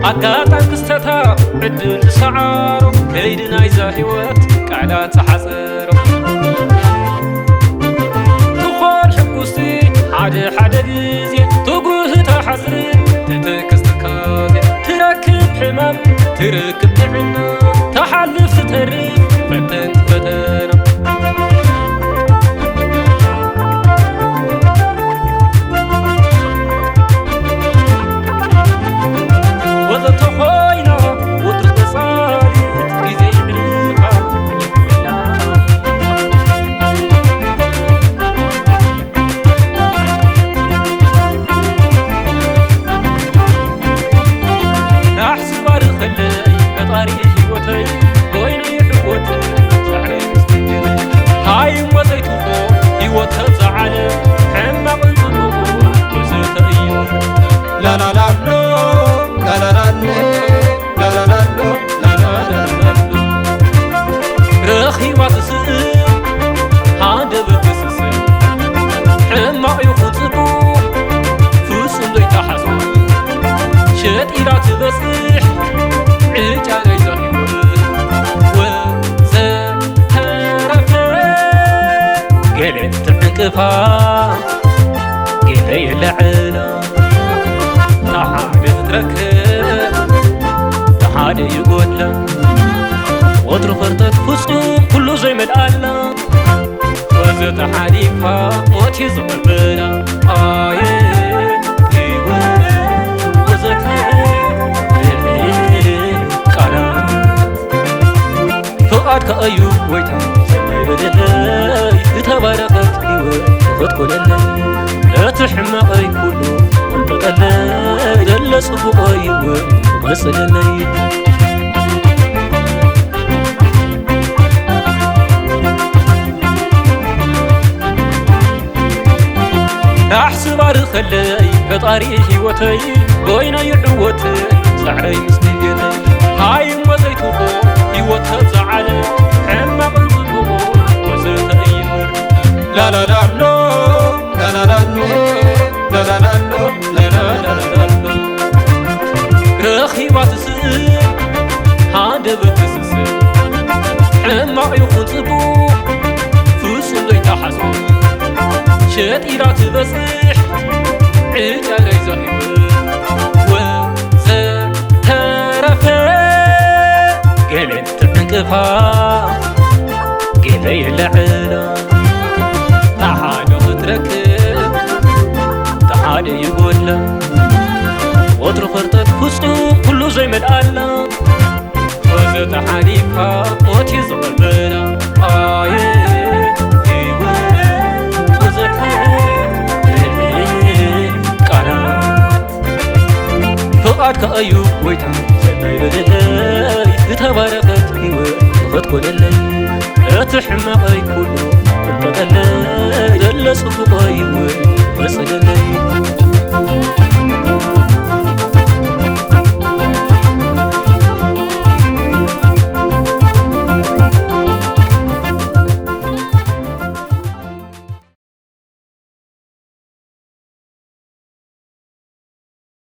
ኣጋጣሚ ክስተታ ዕድል ዝሰዓሮ ከይዲ ናይዛ ህይወት ቃላት ዝሓፀሮ ትኾን ሕጉስቲ ሓደ ሓደ ግዜ ትጉህ ተሓስሪ ትትክስ ትካዜ ትረክብ ሕማም ትርክብ ጥዕና ተሓልፍ ትተርፍ ፈተንቲ ፈተና ወዘተ ኮይና ወትሩ ተጻሪት ግዜ ይዕልፋ ራሕ ስባር ከለይ ፈጣሪ ህይወተይ ኮይኑ ይሕወት ጻዕረይ ምስትንጀረይ ሃይ እሞ ዘይትኾ ህይወት ተብዛ ዓለም ሕማቕን ጽቡቕ ወዘተ እዩ ላላላሎ ላላላሎ ላላላሎ ላላላሎ ረኺባ ትስእ ሃንደበት ትስስእ ሕማቕ ይኹን ጽቡቕ ፍጹም ዘይተሓስቡ ሸጢራ ትበጽሕ ዕጫ ናይዛ ህይወት ወዘተረፈ ገለ ትዕንቅፋ ገለ የለዕላ ተሓደ ክትረክብ ተሓደ ይጎድላ ወትሩ ኸርተት ፍጹም ኩሉ ዘይመልኣላ ወዘተ ሓሊፋ ሞት እዩ ዝቕበላ ኣየ ህይወት ወዘተ ቃላት ፍቓድካ እዩ ጎይታ ሰናይ በለለይ ዝተባረኸት ህይወት ንኽትኮነለይ እቲ ሕማቐይ ኩሉ እንጠጠለይ ዘለ ጽቡቐይ እውን ክቐጽለለይ ራሕ ስባር ከለይ ፈጣሪ ህይወተይ ኮይና ይዕወት ጻዕረይ ምስ ድልየተይ ሃይ እሞ ዘይትኾ ህይወት ተብዛ ዓለም ሕማቕን ጽቡቑ ወዘተ እይምር ላላላሎ ላላላሎ ላላላሎ ላላላሎ ረኺባ ትስእ ሃንደበት ትስስእ ሕማቕ ይኹን ጽቡቕ ፍጹም ዘይተሓስቡ ሸጢራ ትበጽሕ ዕጫ ናይዛ ህይወት ወዘተረፈ ገለ ትዕንቅፋ ገለ የለዕላ ተሓደ ክትረክብ ተሓደ ይጎድላ ወትሩ ኸርተት ፍጹም ኩሉ ዘይመልኣላ ወዘተ ሓሊፋ ሞት እዩ ዝቐበላ ኣየ ህይወት ወዘተ ቃላት ፍቓድካ እዩ ጎይታ ሰናይ በለለይ ዝተባረኸት ህይወት ንኸትኮነለይ እቲ ሕማቐይ ኩሉ እንጠቀለይ ዘለ ጽቡቐይ እውን መጸለለይ